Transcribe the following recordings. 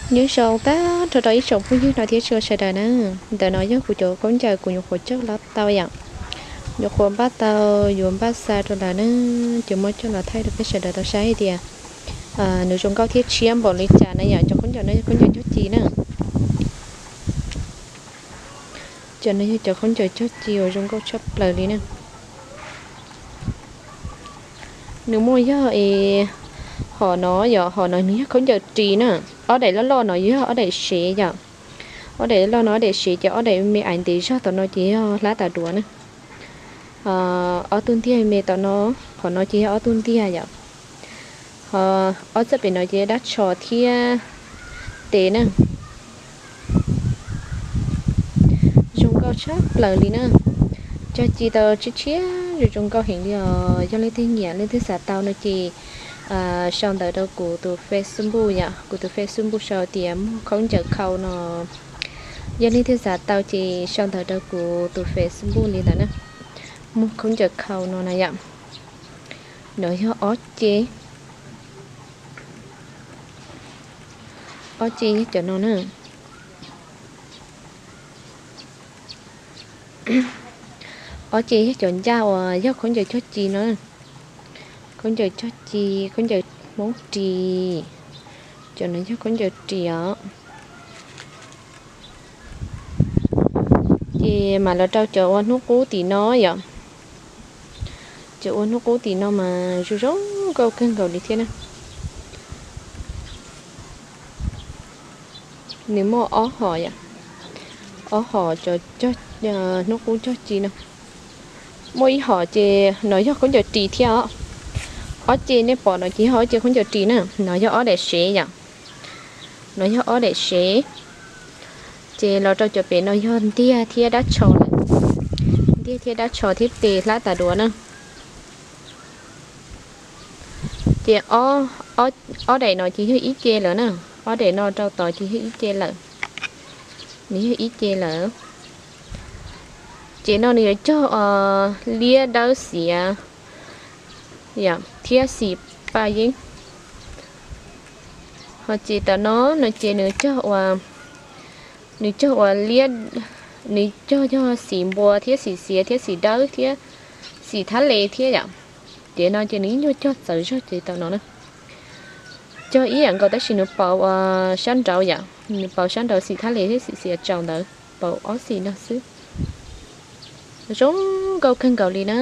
Nyob zoo tag nrho rau ib tsoom phooj ywg no thiab txhua sawv daws na. Ntawm no yog kuv cov khaub ncaws kuv nyuam qhuav cog los tau yom. Nyuam qhuav npaj tau yuav npaj xa rau lawm na, ces muab coj los thaij rau peb sawv daws tau saib hais tias nws zoo nkauj thiab tshiab npaum li cas na yom. Cov khaub ncaws no yog khaub ncaws cog ci na. Cov no yog cov khaub ncaws cog ci uas zoo nkauj tshaj plaws li na. Nws muaj yog es hom no yom, hom no nws yog khaub ncaws ris na. Ob daim loj loj no yog ob daim sev yom. Ob daim loj no ob daim sev ces ob daim me me ntev zog tom no ces yog hlab tas duav na. Ob tug ntiag me tom no, hom no ces yog ob tug ntiag yom. Ho ob txoj pem no ces dab tsho thiab tes na. Zoo nkauj tshaj plaws li na. Cog ci tau tshiab tshiab zoo zoo nkauj heev li os. Yog leej twg nyiam leej twg xav tau no ces sau ntawv rau kuv tus Facebook yom, kuv tus Facebook sau tias muag khaub ncaws khau no. Yog leej twg xav tau ces sau ntawv rau kuv tus Facebook li ntawd na. Muag khaub ncaws khau no na yom. No yog ob ce, ob ce yog cov no na. Ob ce yog cov ncaj uas yog khaub ncaws cog ci no. Khaub ncaws cog ci, khaub ncaws Hmoob ris. Cov no yog khaub ncaws ris os. Ces mam los rau cov ua hnub qub tim no yom. Cov ua hnub qub tim no mas zoo zoo nkauj kawg nkaus li thiab na. Nws muaj ob hom yom, ob hom cov hnub qub cog ci no. Muaj ib hom ces no yog khaub ncaws ris thiab os. Ob ce nej pom no ces yog ob ce khaub ncaws ris na, no yog ob daim sev yom. No yog ob daim sev. Ces los rau cov pem no yog ntiag thiab dab tsho lawm. Ntiag thiab dab tsho thiab tes hlab tas duav na. Ces ob daim no ces yog ib ce lawm na, ob daim no rau tod ces yog ib ce lawm. Nws yog ib ce lawm. Ces no nws yuav cog liab dawb xiav thiab xim paj yeeb. Ho ces tom no no ces nws cog ua, nws cog ua liab, nws cog yog xim npua thiab xim xiav thiab xim dawb thiab xim thab le thiab yom. Ces no ces nws ib nyuag cog txawv zog ces tom no na. Cog ib yam nkaus tab sis nws pauv ua sab nraud yom, nws pauv sab nraud xim thab le thiab xim xiav tsaus ntawd, pauv ob xim no xwb. Zoo nkauj kawg nkaus li na.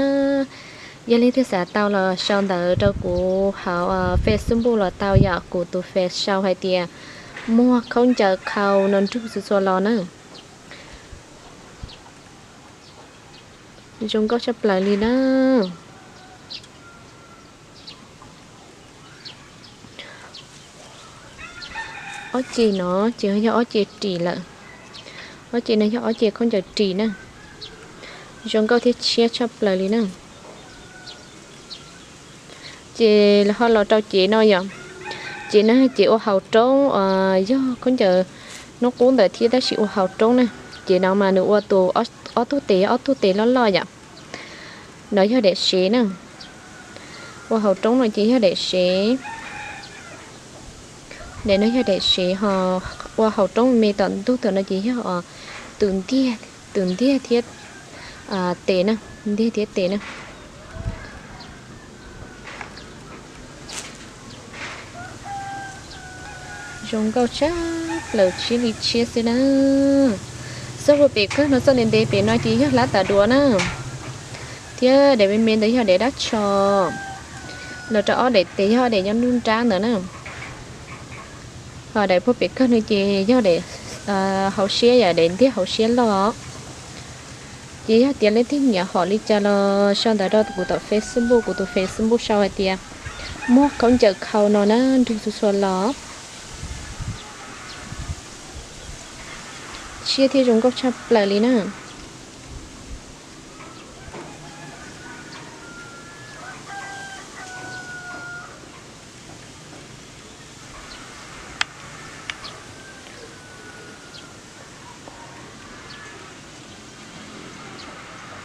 Yog leej twg xav tau los sau ntawv rau kuv hauv Facebook los tau yom, kuv tus Face sau hais tias muag khaub ncaws khau no nrug txhua txhua los na. Zoo nkauj tshaj plaws li na. Ob ce no ces yog ob ce ris lawm. Ob ce no yog ob ce khaub ncaws ris na. Zoo nkauj thiab tshiab tshaj plaws li na. Ces ho los rau cev no yom. Cev no cev ua haus roob, yog khaub ncaws hnub qub ntawd thiab tab sis ua haus roob na. Cev no mas nws ua tus ob tug tes, ob tug tes loj loj yom. No yog daim sev na. Ua haus roob no ces yog daim sev. Daim no yog daim sev ho ua haus roob me tom ntug tom no ces yog tus ntiag, tus ntiag thiab tes na, ntiag thiab tes na. Zoo nkauj tshaj plaws tshiab li tshiab xwb na. Txoj puag pem kawg no txoj ntev ntev pem no ces yog hlab tas duav na. Thiab daim me me ntawd yog daim dab tsho. Los rau ob daim tes yog ob daim nyob nruab nrab ntawd na. Ho daim puag pem kawg no ces yog daim hauv siab yom, daim ntiag hauv siab loj. Ces yog tias leej twg nyiam hom li cas los sau ntawv rau kuv tom Facebook, kuv tus Facebook sau hais tias muag khaub ncaws khau no na nrug txhua txhua los. Tshiab thiab zoo nkauj tshaj plaws li na.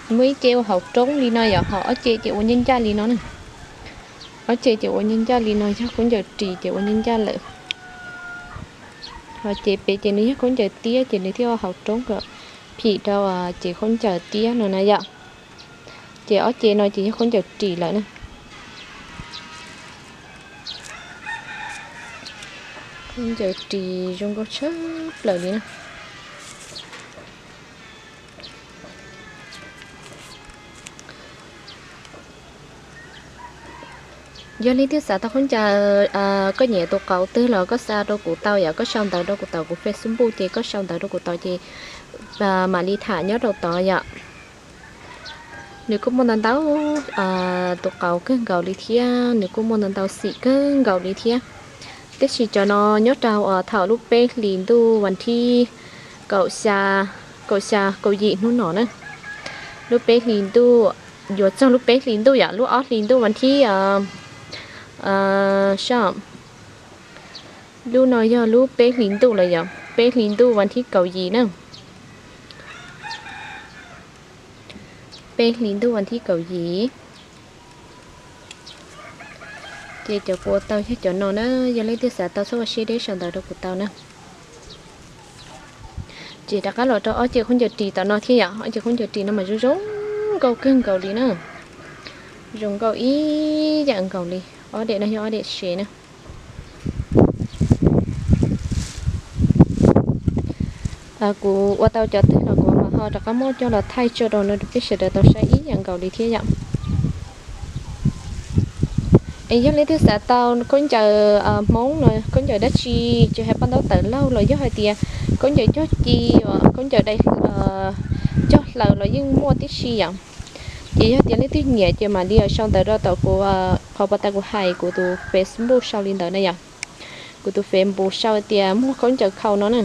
Muaj ib ce ua haus roob li no yom, ho ob ce ces ua ncaj ncaj li no na. Ob ce ces ua ncaj ncaj li no, yog khaub ncaws ris ces ua ncaj ncaj lawm. Ces pem ces nws yog khaub ncaws tiab ces nws thiaj ua hauv roob kom phim rau ces khaub ncaws tiab no na yom. Ces ob ce no ces yog khaub ncaws ris lawm na. Khaub ncaws ris zoo nkauj tshaj plaws li na. Yog leej twg xav tau khaub ncaws, koj nyiam tus qauv twg los koj xa rau kuv tau yom, koj sau ntawv rau kuv tau kuv Facebook ces koj sau ntawv rau kuv tau ces mam li tham nyob rau tod yom. Nws kuj muaj ntau ntau tus qauv kawg nkaus li thiab, nws kuj muaj ntau ntau xim kawg nkaus li thiab. Tab sis cov no nyob rau thaum lub peb hlis ntuj vas thib kaum xya, kaum xya kaum yim hnub no na. Lub peb hlis ntuj, yuav txog lub peb hlis ntuj yom, lub ob hlis ntuj vas thib, lub no yog lub peb hlis ntuj lawm yom, peb hlis ntuj vas thib kaum yim na. Peb hlis ntuj vas thib kaum yim. Ces cov kuv ua tau yog cov no na, yog leej twg xav tau txhob ua siab deb sau ntawv rau kuv tau na. Ces rov qab los rau ob ce khaub ncaws ris tom no thiab yom, ob ce khaub ncaws ris no mas zoo zoo nkauj kawg nkaus li na. Zoo nkauj ib yam nkaus li, ob dam no yog ob dam sev na. Kuv ua tau cov twg los kuv mam ho rov qab muab coj los thaij tso rau no rau peb sawv daws tau saib ib yam nkaus li thiab yom. Es yog leej twg xav tau khaub ncaws Hmoob no, khaub ncaws dab tsi, tsis hais paj ntaub tawv laug los yog hais tias khaub ncaws cog ci, khaub ncaws dai, cog hlaws los yeej muaj tib si yom. Ces yog tias leej twg nyiam ces mam li sau ntawv rau tom kuv qhov pas tas kuv hais kuv tus Facebook sau li ntawd na yom. Kuv tus Facebook sau tias muaj khaub ncaws khau no na.